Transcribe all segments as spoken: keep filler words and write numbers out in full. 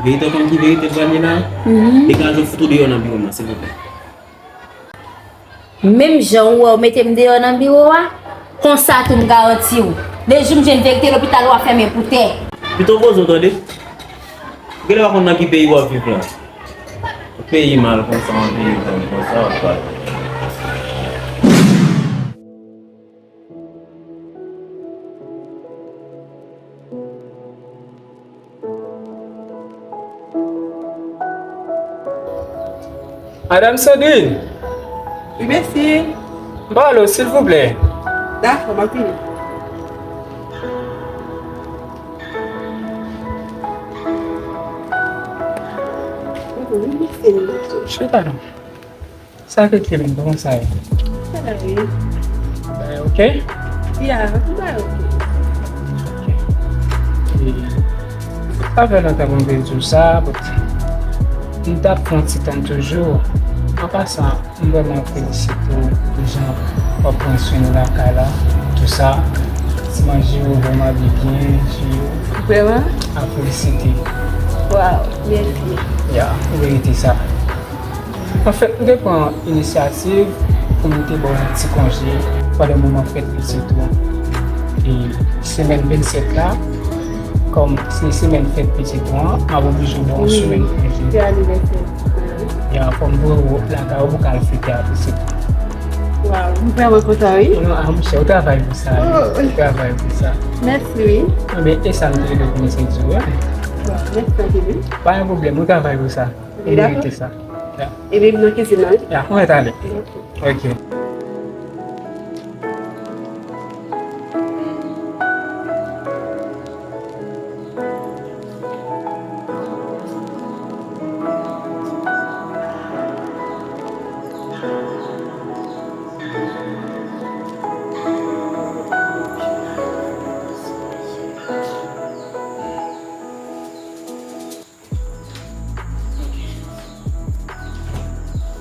Verite w konn ki verite l pral ye la? Mhm. Degaje w, fout ou deyò nan biwo m nan, silvouplè. Menm jan ou wè w mete m deyò nan biwo a, konsa tou m garanti w. Lejou m jwenn verite, lopital ou a fèmen pou tè. Pito poze w, tande. Ou genlè pa konn nan ki peyi w ap viv la. Peyi mal konsa, yon peyi mal konsa, w ap pale. Madam Sandrine! Wi, mesye. M pale w, silvouplè. Dakò, m ap vini. Chita non. Sa k ekri m, kòman sa ye? Sa va, wi. Bagay oke? Ya, tout bagay oke. E, sa fè lontan pou m te di w sa, but m t ap pran ti tan toujou. An pasan, m vrèman felisite w pou jan w ap pran swen nou lakay la, tou sa. Ti manje yo vrèman byen, ji yo. Vrèman? A felisite. Waw, mèsi. Ya, ou merite sa. Anfèt, m te pran inisyativ pou m te ba w yon ti konje pandan moman fèt pitit ou an. E semèn vennsèt la, kòm se semèn fèt pitit ou an, m ap oblije w ba w yon semèn konje. Wi, se anivèsè. Ya, fò m voye w lakay ou pou w ka al fete a pitit ou. Waw, m vrèman kontan, wi. Non, a, monchè, ou travay pou sa, wi. Oh. Ou travay pou sa. Mèsi, wi. Enben, e sa m te vle pou m te di w, wi. Waw, mèsi anpil, wi. Pa gen pwoblèm, ou travay pou sa. Ou merite sa. Ya. Ebyen, m nan kizin nan, wi. Ya, ou mèt ale. Ok. Ok. Ok.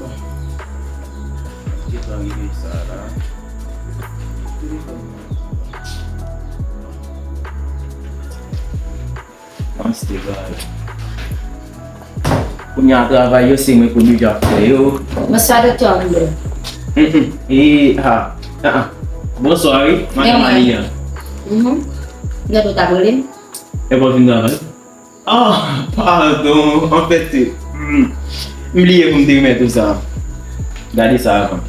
Bon. Gentan rive sa la. Telefòn mwen. Ann, se te bagay. Kounye a travay yo, se mwen k oblije ap fè yo. Bonswa, Doktè Armando. Mm, mm. E, a, a, a. Bonswa, wi, madanm Ania. Mhm. Nèg ou t ap rele m? Epa w vin travay? Ah, padon. Anfèt, hmm, m bliye pou m te remèt ou sa. Gade sa avan.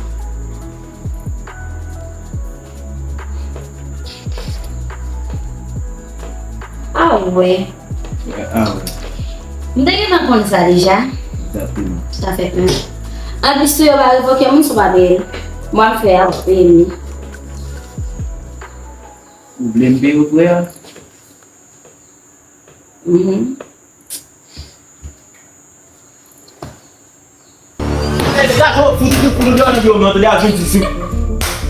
Ah, wè. Ah, wè. M te gentan konn sa deja. Egzakteman. Sa fèt menm. Anplis tou, yo pa revoke moun sou pa peye l. Mwen, m fè a, w ap peye m li. Ou vle m peye w frè a? Mhm. Nèg la, fouti pou fout ou deyò nan biwo m nan, tande, ap vin di si,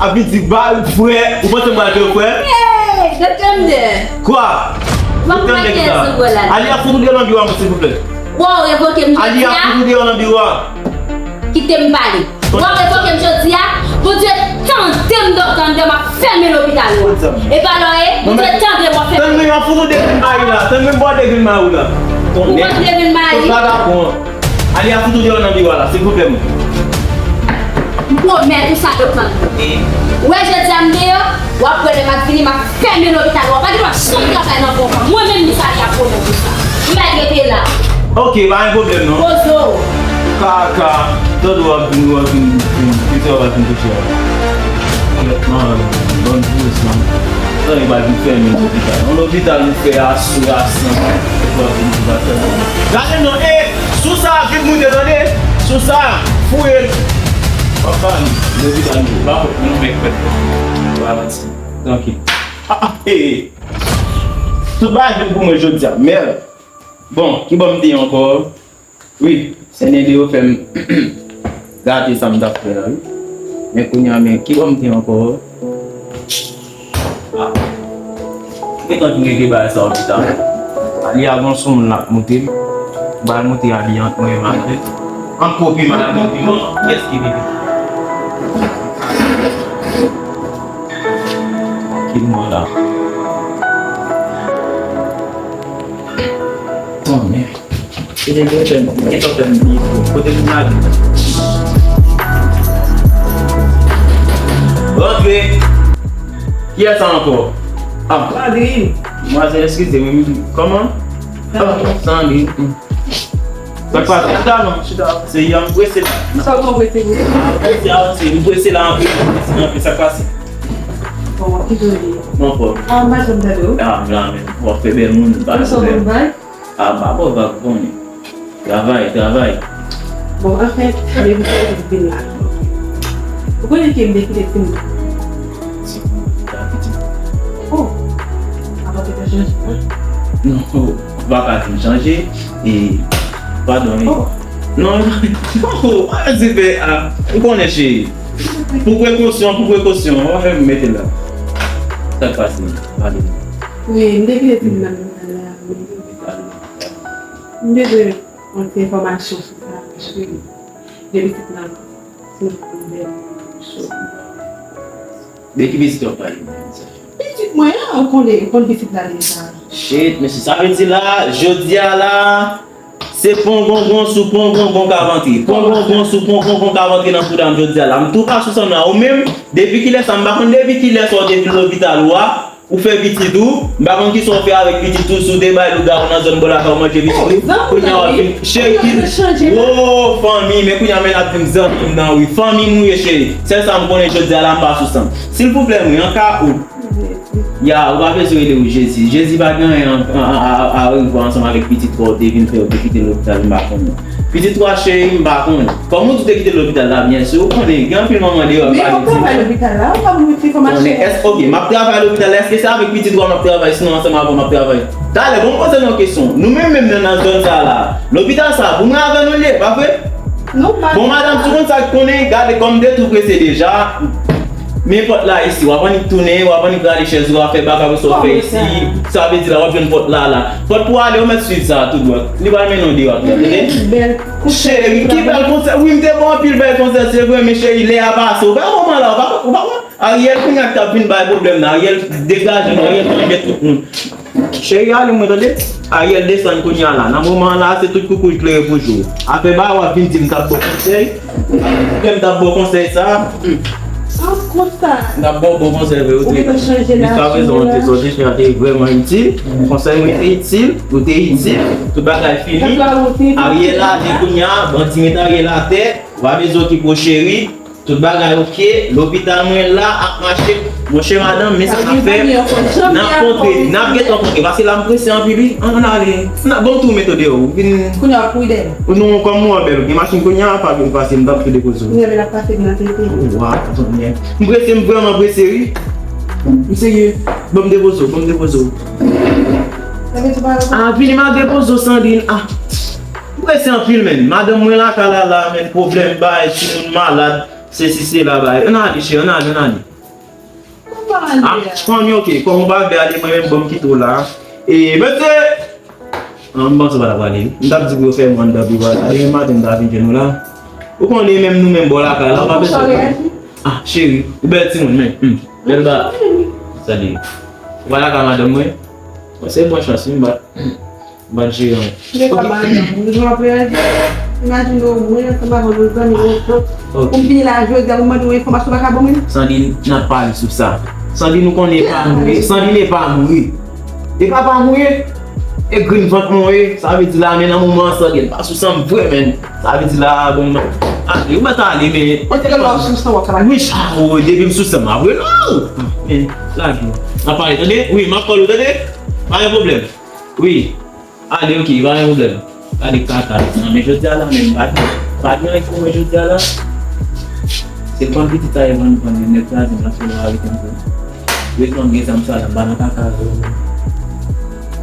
ap vin di ba frè, ou panse m pral peye w frè? Hey, Doktè Amdè. Kwa? Doktè Amdè ki sa? Ali ap fout ou deyò nan biwo a, silvouplè. Wow, revoke m jodi a. Ali ap fout ou deyò nan biwo a. Kite m pale. W ap revoke m jodi a? Bondye tande m, Doktè Amdè, m ap fèmen lopital ou an. E pa lò e, Bondye tande m, w ap fèmen. Tann mwen, y ap fout ou de grenn mayi la. Tann mwen, ba w de grenn mayi la. Ou konn de grenn mayi? Vagabon an. Ali ap fout ou deyò nan biwo a la, silvouplè, mwen. M pwomèt ou sa, Doktè Amdè. Ou wè jodi a m deyò, w ap wè lè m ap vini, m ap fèmen lopital ou an. Pa gen dwa janm travay nan bon kan. Mwen menm, Miss Ali ap pwomèt ou sa. M mèt rete la. Ok, pa gen pwoblèm non. Poze w. Kaka, tande w ap vin, w ap vin, vin, kisa w ap vin touche a? Honnêtement, ban m plis non. Sa e pa vin fèmen lopital. Yon lopital nou fè a sou a san. W ap vin pou pa fèmen. Gade non, e, sou sa ap vin moute tande. Sou sa, fouye l. W ap ba m lopital nou. Pa fòt nou menm k fèt. Pa manti. Trankil. Ah, ah, e, e. Tout bagay vin pou mwen jodi a. Mèd. Bon, ki bò m te ye ankò? Wi, Sendende yo fè m gate sa m t ap fè a, wi. Men kounye a, men ki bò m te ye ankò? Ah. M gentan fin regle bagay sa yo pita. Ali a gon sou moun l ap moute m. M pral moute Ali ant mwen e Madan. Ant Popi, Madan Popi, bon, kiyès ki pi piti? Ki moun la? Tann, men. Gentan fè m, gentan fè m bliye tou. Kote moun la ye? Rantre! Kiyès sa ankò? Ah. Sandrine. Madmwazèl, eskize m, kòman? Ah, Sandrine. Hmm. Sa k pase? Chita non, chita. Se yon prese la. Sa w prese pou? Prese a, se yon prese la anpil, prese anpil. Sa k pase? Bon, ki jan w ye? Mwen anfòm. Ah, m pa janm tande w. Ah, m la menm. W ap fè bèl moun, pa de pwoblèm. Ou sou bon vibe? Ah, m pa bon vibe, ou konnen. Travay, travay. Bon, anfèt, depi m te vin la, ou konnen ke m te kite timoun nan. Timoun nan piti. Oh, apa te ka chanje, hein? Non, ou pa ka di m chanje. E, padon, wi. Oh. Non, oh, pa di fè, ah, ou konnen, cheri. Pou prekosyon, pou prekosyon, ou pa fè m mete la. Sa k pase? Pale. Wi, m te kite timoun nan la. M bezwen yon ti enfòmasyon sou sa, paske de pitit nan, se yon pwoblèm sou. De ki pitit w ap pale, menm sa? Pitit mwen an, ou konnen, ou konn pitit la deja. Shit, mesye, sa vle di la, jodi a la, se pongongon sou pongongon k ap antre. Pongongon sou pongongon k ap antre nan bouda m jodi a la. M tou pa sou sa m la, ou menm, depi kilè sa, m pa konn depi kilè sa w te vin lopital ou a, ou fè pitit ou, m pa konn kisa w fè avèk pitit ou, si w te bay lougawou nan zòn bò lakay ou manje pitit ou, kounye a w ap vin, cheri, ki, wo, fanmi, men kounye a men l ap vin zanmi m nan wi, fanmi m ou ye, cheri, sèl sa m konnen jodi a la m pa sou sa m. Silvouplè, wi, an ka ou, ya, ou pa bezwen rele w Jezi, Jezi pa gen anyen a, a, a, a, a revwa ansanm avèk pitit ou a w te vin fè, ou te kite lopital, m pa konnen. Pitit ou a cheri, m pa konnen. Kòm ou di w te kite lopital la, byen si, ou konnen, gen anpil manman deyò k pa gen timoun. Men w ap travay lopital la, ou pa mete kòman cheri. Èske, ok, m ap travay lopital la, èske se avèk pitit ou a m ap travay, sinon ansanm avè w m ap travay? Talè, bon, m poze nou yon kesyon. Nou menm menm nan, nan zòn sa la, lopital sa, pou mwen avè nou l ye, pa vre? Non, pa. Bon, madanm, si w konn sa k konnen, gade kòm m te tou prese deja. Men pòt la isi, w ap annik tounen, w ap annik rale chèz ou, w ap fè bagay ou sa w fè isi. Sa vle di la, w ap jwenn pòt la, la. Pòt pou ale, ou mèt swiv sa tou dwat. Li pral mennen w deyò, tande? Cheri, ki bèl konsèy. Wi, m te ba w anpil bèl konsèy, se vre, men cheri, lè a pase. Ou pa wè moman la, ou pa, ou pa wè? Ariel kounye a k t ap vin bay pwoblèm nan. Ariel degaje nou, Ariel manje tout moun. Cheri, ale mwen, tande? Ariel desann kounye a la. Nan moman an la, se tout koukouy k klere pou jou. Apre ba w ap vin di m t ap ba w konsèy. Kè m t ap ba w konsèy sa. Ah, konsa. M t ap ba w bon konsèy vre, ou te. Ou gentan chanje la. Jiskaprezan, ou te sòti fè a te vrèman itil. Konsèy mwen te itil, ou te itil. Tout bagay fini. Ariel ale kounye a, bandi met Ariel atè. Ou pa bezwen okipe w, cheri. Tout bagay oke, lopital mwen la ap mache. Monchè madanm, men sa n ap fè, n ap kontre, n ap gentan kontre, paske la m prese anpil wi. Ann ale. N ap bon tou mete w deyò, ou vin. Kounye a w ap kouri dèyè m. Non, kòm mwen bèl, ou gen machin kounye a, pa vin pase, m t ap tou depoze w. Kounye a men l ap pase nan tete. Wa, kounye. M prese, m vrèman prese wi. M serye. Ban m depoze w, ban m depoze w. Sa vle di pa. Ah, vini m al depoze w, Sandrine. Ah. M prese anpil, menn. Madanm mwen lakay la, la, menn, pwoblèm, bay, timoun malad. Sesi, sela, bay. Ann ale, cheri, ann ale, ann ale. Kòman ale a? Ah, fanmi, ok. Kòm ou pa vle ale, mwen menm, ban m kite w la. E, mesye! Ah, m panse w pa t ap prale. M t ap di pou yo fè mwen anndan pi prale. Demen maten, m ta vin jwenn ou la. Ou konnen menm nou menm bò lakay la, ou pa bezwen. Ah, cheri, ou bèl timoun, men. Hmm. Bèl ba. Salye. Ou pa lakay madanm mwen? Bon, se bon chans, wi, m pa. Ban jere an. Li pa madanm ou, li ap pèdi. Imajine w, mwen, ansanm avè w, nou zanmi lontan. Ok. Pou m vini la jodi a, pou m mande w enfòmasyon, ou pa ka ban mwen? Sandrine, n ap pale sou sa. Sandrine, ou konnen e pa mouri. Sandrine, e pa mouri. E pa pa mouri. E grenn vant mwen ye. Sa vle di la, men nan moman an, Sandrine pa sou san m vre, menn. Sa vle di la, bon, ale, ou mèt ale, men. Mwen te gen lòt sou san w ap pale. Wi, chak ou, depi m sou san m ap rele w. Men, lage. N ap pale, tande? Wi, m ap kòl ou, tande? Pa gen pwoblèm. Wi. Ale, ok, pa gen pwoblèm. Gade kaka, men jodi a la, men pa gen, pa gen anyen pou mwen jodi a la. Se bann pitit sa yo, bann, bann nèg kraze m, paske yo arete m tou. Yo te gen zam sa la, m pa nan kaka yo.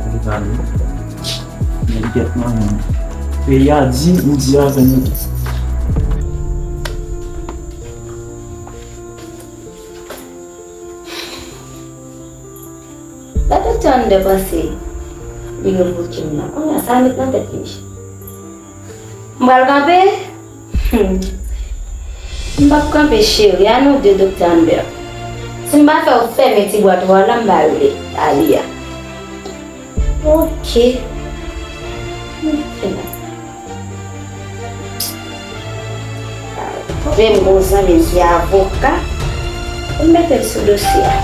Ale, ale. Men tèt manman. Peyi a di, m di avè nou tou. Lè doktè Ander panse li revoke m nan, kounye a sa nèt nan tèt li. M pral kanpe? Hmm. M p ap kanpe, cheri, a nou de, doktè Ander. Si m pa fè w fèmen ti bwat ou a la, m pa rele Aliya. Ok. Ok, la. Men m gen yon zanmi m ki avoka, pou l mete l sou dosye a.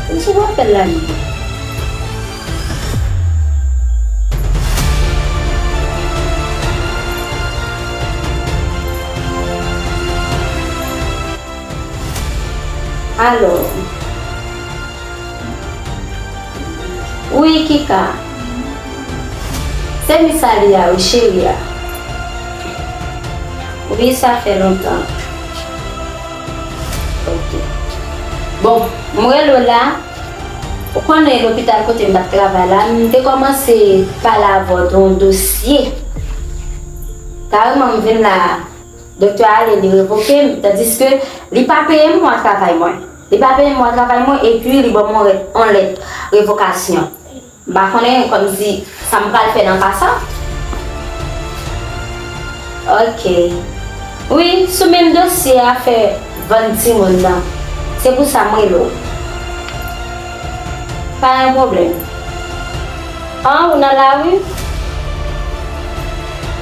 M sou apèl la menm. Alò. Wi, Kika. Se Miss Aliya, wi, cheri a. Wi, sa fè lontan. Ok. Bon, m rele w la. Ou konnen lopital kote m t ap travay la, m te kòmanse pale avè w de yon dosye. Kareman, m vin la, doktè a ale, li revoke m, tandiske li pa peye m mwa travay mwen. Li pa peye m mwa travay mwen, epi li ban m yon lèt, yon lèt revokasyon. M pa konnen kòmsi sa m pral fè nan ka sa. Ok. Wi, sou menm dosye afè vann timoun nan. Se pou sa m rele w. Pa gen pwoblèm. An, ou nan lari?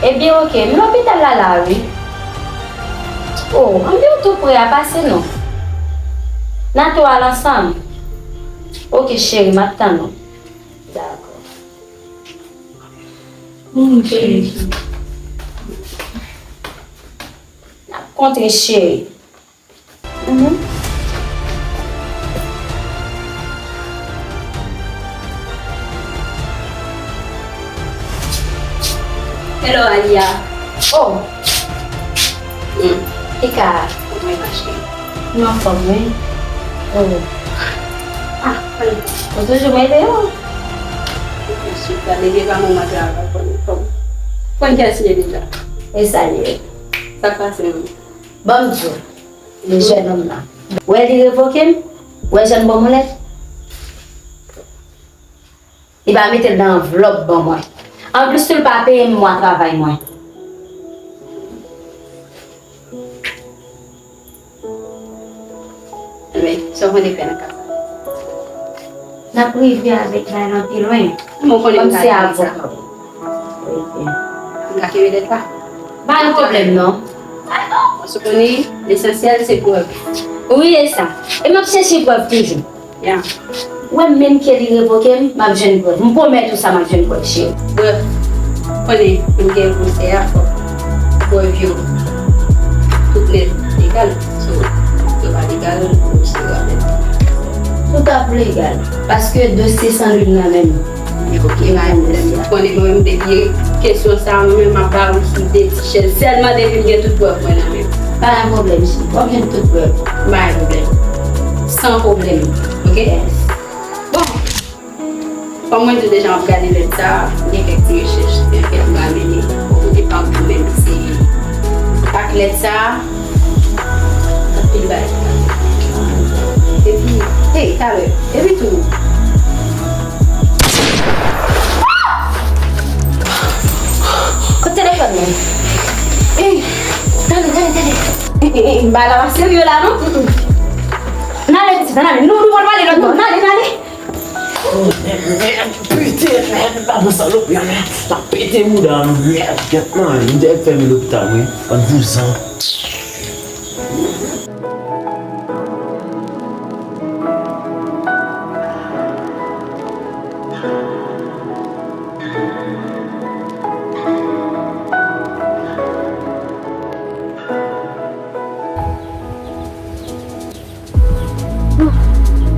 Ebyen, ok, m lopital la la, wi. O, anben w tou pre a, pase non. N a tou al ansanm. Ok, cheri, m ap tann ou. Dakò. N ap kontre, cheri. Mhm. Hello, Aliya. Oh. Hmm. Kika. Kòman w ye, ma chérie? M anfòm, wi. Oh. Ah, ann. Ou toujou mele w? Mèsi, gade, gen pa moman travay, konn, konn, konn kèsye deja. E sa l ye? Sa k pase menm? Ban m di w, le jènòm nan. Wè li revoke m? Wè jan l ban m yon lèt? Li pa mete l nan anvlòp ban mwen. Anplis tou, li pa peye m mwa travay mwen. Men, sa w konte fè nan ka sa? N ap rive avèk bagay lan pi lwen. Kòm se avoka. M ka kenbe lèt la? Pa gen pwoblèm, non. Paske w konnen, lesansyèl, se prèv. Wi, e sa. E m ap chèche prèv toujou. Ya. Ou wè, menm ke li revoke m, m ap jwenn prèv. M pwomèt ou sa, m ap jwenn prèv, cheri. Brèf, konnen, m gen pwosè a, fòk prèv yo tout nèt legal. So, yo pa legal, m sou rapèl. Tout ap legal, paske dosye Sandrine nan men m. Ok, pa gen pwoblèm. Konnen mwen menm, depi kesyon sa a, mwen menm, m ap ba ou sou de ti chèz. Sèlman depi m gen tout prèv mwen nan men m. Pa gen pwoblèm, cheri. W ap jwenn tout prèv. Pa gen pwoblèm. San pwoblèm. Ok? Yes. Bon. Kòm mwen di w deja, m ap gade lèt sa a, m gen kèk ti rechèch, gen kèk m ka mennen. Bon, kote pa w menm, se ak lèt sa a, anpil bagay ki ka fèt. Epi, hey, talè, epi tou. Kot telefòn mwen? Hey, tande, tande, tande. Hey, hey, hey, bagay la pa serye la, non? Mm, mm. N ale, pitit, n ale. Nou, nou pral pale lòt bò. N ale, n ale. Oh, mèd, mèd, pete, mèd, pa bon salopri a, mèd. L ap pete bouda m, mèd, gèt nan, m te fèmen lopital mwen, bann vouzan.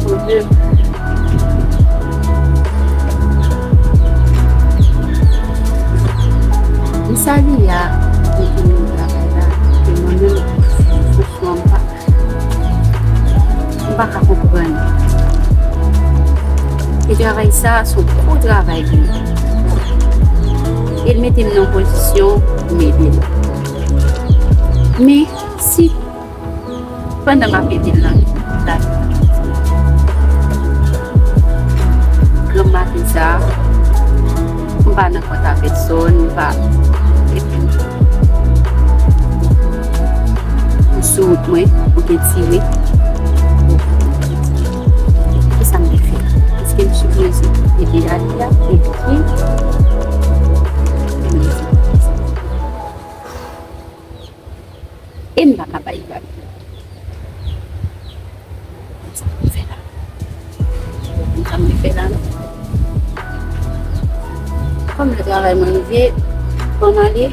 Bondye. Miss Aliya, ki te vin travay la, ke mwen menm, fransman, m pa, m pa ka konprann. E travay sa, se yon gwo travay li ye. E l mete m nan yon pozisyon pou m ede l. Men, si Pandan m ap ede l nan lavi, granm maten sa a, m pa nan kont a pèsòn, m pa, epi m sou wout mwen, m gen tire. Kisa m te fè? Èske Sipoze ede Dali a, epi e m pa ka bay li. Sa m fè la? Sa m fè la non? Kòm lè travay mwen rive, fò m ale.